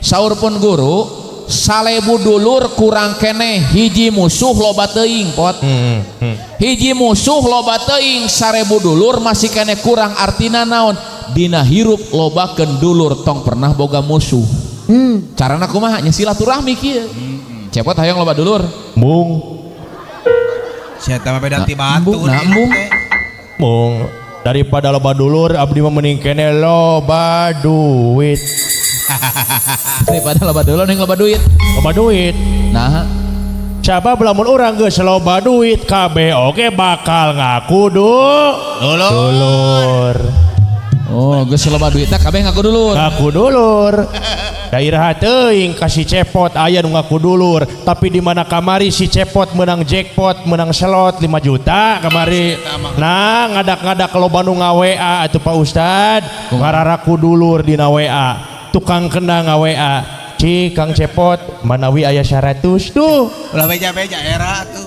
Saur pun guru, 1000 dulur kurang keneh, hiji musuh loba teuing pot. Hiji musuh loba teuing, 1000 dulur masih keneh kurang. Artina naon? Dina hirup lobakeun dulur, tong pernah boga musuh. Carana kumaha? Nya silaturahmi kieu. Cepot hayang loba dulur. Mung. Sia mah beda ti Nah, batu. embung, nah, embung. Mung, daripada loba dulur abdi mah mending keneh loba duit. Daripada loba dulur ning loba duit. Loba duit. Nah, sabab lamun urang geus loba duit, kabeh oge bakal ngaku du Dulur. Dulur. Oh, geus loba duit teh kabeh ngaku dulur. Ngaku dulur. Daerah teuing ka si Cepot aya nu ngaku dulur, tapi di mana kamari si Cepot menang jackpot, menang slot 5 juta kamari. Nah, ngadak-ngadak loba nu nga-WA atuh, Pak Ustad, ngararaku dulur dina WA, tukang kena nga-WA. Ci Kang Cepot manawi aya 100 tuh. Ulah beja-beja era tuh.